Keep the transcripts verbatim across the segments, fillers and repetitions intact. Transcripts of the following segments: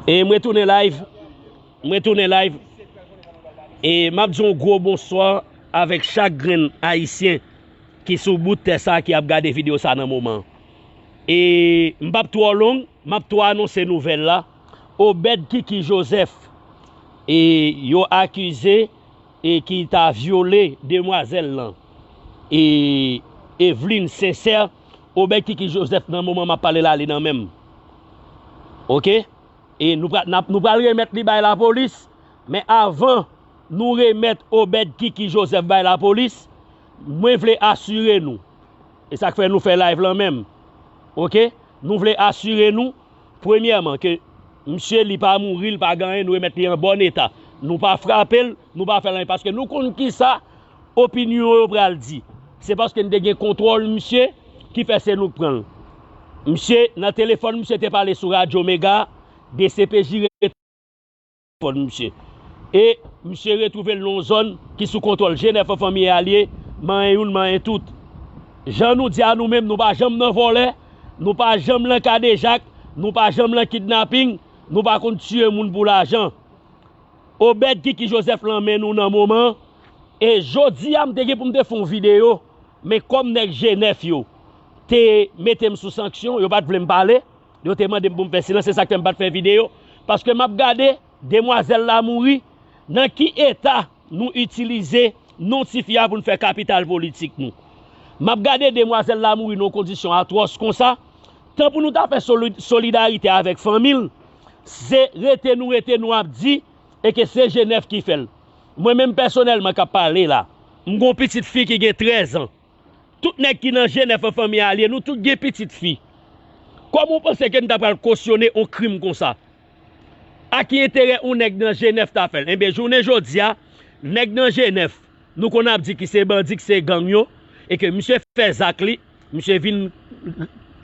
E mwen tounen live. Mwen tounen live. E m ap di yon gwo bonswa avèk chak grenn Ayisyen ki sou bout tè sa ki ap gade videyo sa nan moman. E m p ap twò long, m ap twò anonse nouvèl la. Obed Kiki Joseph, e yo akize e ki ta vyole demwazèl lan. E Eveline Sincère, Obed Kiki Joseph nan moman m ap pale la, li nan men m. Oke? E nou pral, n ap, nou pral remèt li bay lapolis, men avan nou remèt Obed Kiki Joseph bay lapolis, mwen vle asire nou, e sa k fè nou fè live lan menm, oke? Nou vle asire nou, premyèman, ke misye li pa mouri, li pa gen anyen, nou remèt li an bòn eta. Nou pa frape l, nou pa fè l anyen, paske nou konn kisa opinyon yo pral di. Se paske n te gen kontwòl misye ki fè se nou k pran l. Misye, nan telefòn, misye te pale sou Radyo Mega, D C P J telefòn misye. E misye retwouve l nan yon zòn ki sou kontwòl G nèf an fanmi e alye, manyen youn, manyen tout. Jan nou di a nou menm, nou pa janm nan vòlè, nou pa janm nan kadejak, nou pa janm nan kidnaping, nou pa konn tiye moun pou lajan. Obed Kiki Joseph lan men nou nan moman, e jodi a m te gen pou m te fè yon videyo, men kòm nèg G nèf yo te mete m sou sanksyon, yo pa t vle m pale, yo te mande m pou m fè silans, se sa k fè m pa t fè videyo, paske m ap gade demwazèl la mouri, nan ki eta nou itilize non tifi a pou n fè kapital politik nou. M ap gade demwazèl la mouri nan yon kondisyon atwòs konsa, tan pou nou ta fè soli-, solidarite avèk fanmi l, se rete nou rete nou ap di, e ke se G nèf ki fè l. Mwen menm pèsonèlman k ap pale la, m gen yon pitit fi ki gen trèz an. Tout nèg ki nan G nèf an fanmi e alye, nou tout gen pitit fi. Kòman w panse ke n ta pral kosyone yon krim konsa? A ki enterè yon nèg nan G nèf ta fè l? Enben, jounen jodi a, nèg nan G nèf, nou konn ap di ki se bandi, ki se gang yo, e ke misye fè zak li, misye vin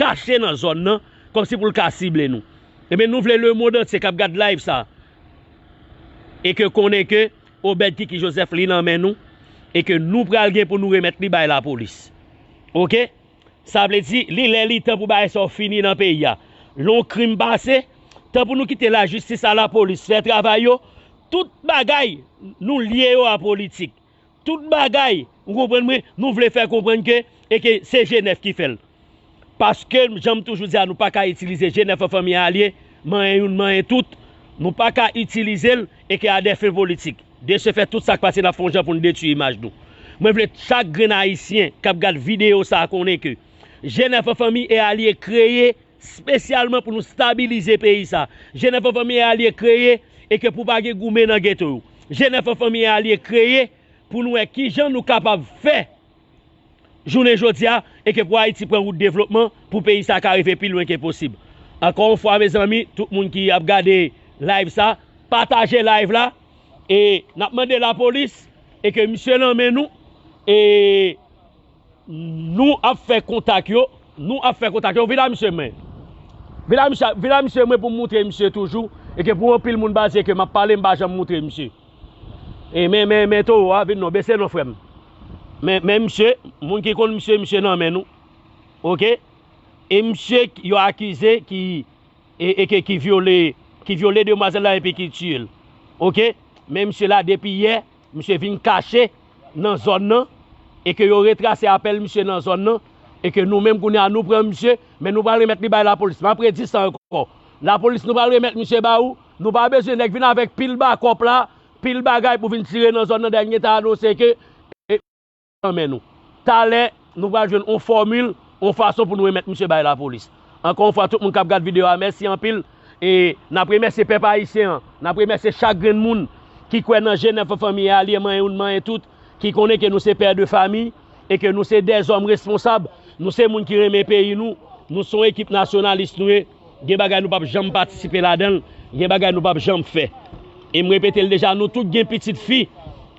kache nan zòn nan, kòmsi pou l ka sible nou. Enben, nou vle lemonn antye k ap gad live sa, e ke konnen ke Obed Kiki Joseph li nan men nou, e ke nou pral gen pou nou remèt li bay lapolis. Oke? Sa vle di, li lè li tan pou bagay sa yo fini nan peyi a. Lè yon krim pase, tan pou nou kite lajistis a lapolis fè travay yo, tout bagay nou lye yo a politik. Tout bagay, ou konprann mwen, nou vle fè konprann ke, e ke se G nèf ki fè l. Paske, jan m toujou di a, nou pa ka itilize G nèf an fanmi e alye, manyen youn, manyen tout. Nou pa ka itilize l, e ke a dè fen politik. De se fè, tout sa k pase, n ap fè yon jan pou n detwi imaj nou. Mwen vle chak grenn Ayisyen k ap gad videyo sa a konnen ke G nèf an fanmi e alye kreye espesyalman pou nou stabilize peyi sa. G nèf an fanmi e alye kreye, e ke pou pa gen goumen nan geto yo. G nèf an fanmi e alye kreye pou nou wè kijan nou kapab fè jounen jodi a, e ke pou Ayiti pran wout devlopman, pou peyi sa ka rive pi lwen ke posib. Ankò yon fwa, mezanmi, tout moun ki ap gade live sa, pataje live la, e n ap mande lapolis, e ke misye nan men nou, e nou ap fè kontak yo, nou ap fè kontak yo, vin a misye mwen. Vin a misye, vin a misye mwen pou m moutre misye toujou, e ke pou anpil moun pa di ke m ap pale, m pa janm moutre misye. E men, men, men towo a, vin non, bese non, frè m. Men, men misye, moun ki konn misye, misye nan men nou. Oke? E misye k-, yo akize ki, e, e ke, ki vyole, ki vyole demwazèl la epi ki tiye l. Oke? Men misye la, depi yè, misye vin kache nan zòn nan, e ke yo retrase apèl misye nan zòn nan, e ke nou menm kounye a nou pran misye, men nou pral remèt li bay lapolis. M ap redi sa ankò. Lapolis, nou pral remèt misye ba ou. Nou pa bezwen nèg vin avèk pil bakòp la, pil bagay pou vin tire nan zòn nan, dènye ta anonse ke, e, nan men nou. Talè, nou pral jwenn yon fòmil, yon fason pou nou remèt misye bay lapolis. Ankò yon fwa, tout moun k ap gad videyo a, mèsi anpil. E n ap remèsye pèp ayisyen an, n ap remèsye chak grenn moun ki kwè nan G nèf an fanmi e alye, manyen youn, manyen tout, ki konnen ke nou se pè de fami, e ke nou se dèzòm responsab, nou se moun ki renmen peyi nou, nou se yon ekip nasyonalis nou ye, gen bagay nou p ap janm patisipe ladan l, gen bagay nou p ap janm fè. E m repete l deja, nou tout gen pitit fi,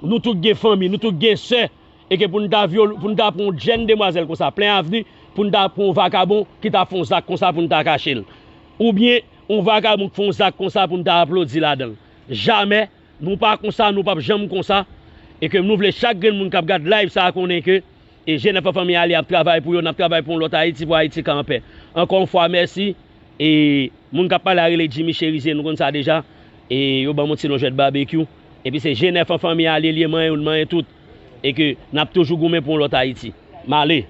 nou tout gen fanmi, nou tout gen sè, e ke pou n ta vyole, pou n ta pran yon jèn demwazèl konsa, plen avni, pou n ta pran yon vakabon ki ta fè yon zak konsa pou n ta kache l. Oubyen, yon vakabon k fè yon zak konsa pou n ta aplodi ladan l. Jamè, nou pa konsa, nou p ap janm konsa. E ke nou vle chak grenn moun k ap gad live sa a konnen ke, e G nèf an fanmi e alye ap travay pou yo, n ap travay pou yon lòt Ayiti, pou Ayiti ka anpè. Ankò yon fwa, mèsi. E moun k ap pale a rele Jimmy Cherizier, nou konn sa deja. E yo ban m yon ti non jwèt babekyou. Epi se G nèf an fanmi a li ye, li ye manyen youn, manyen tout. E ke n ap toujou goumen pou yon lòt Ayiti. M ale.